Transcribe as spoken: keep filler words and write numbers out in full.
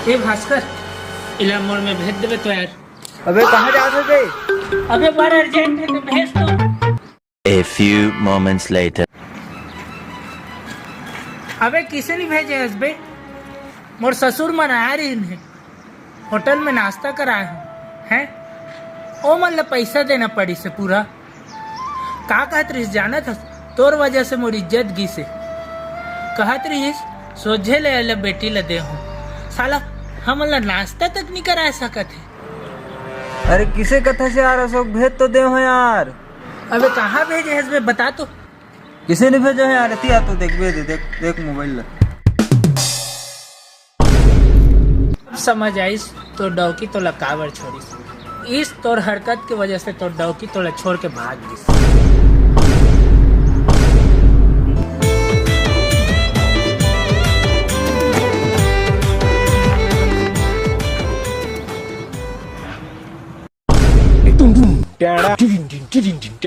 ए भास्कर, इला मोर में भेज देबे तो यार। अबे कहाँ जात हे बे? अबे बड़ urgent हे तो भेज तो। A few moments later. अबे किसे नहीं भेजे हस बे? मोर ससुर मन आ रही हैं, होटल में नाश्ता कराए हूँ, हैं? ओ मन ला पैसा देना पड़ी से पूरा। का कहत रहिस जानत हस? तोर वजह से मोर इज्जत गिस हे। कहत रहिस, "सोझे ले अइला बेटी ला दे हूँ।" साला हमन ला नाश्ता तक नहीं करा सकत हे। अरे किसे कथा से यार, अशोक भेज तो दे हो यार। अबे कहाँ भेजे हस बे, बता तो। किसे नहीं भेजो है यार, एती आ तो देख, भेज दे, देख, देख मोबाइल ला। अब समझ आइस तोर डौकी तोला काबर छोड़िस। इस तोर हरकत के वजह से तोर डौकी तोला छोड़ के भाग गिस।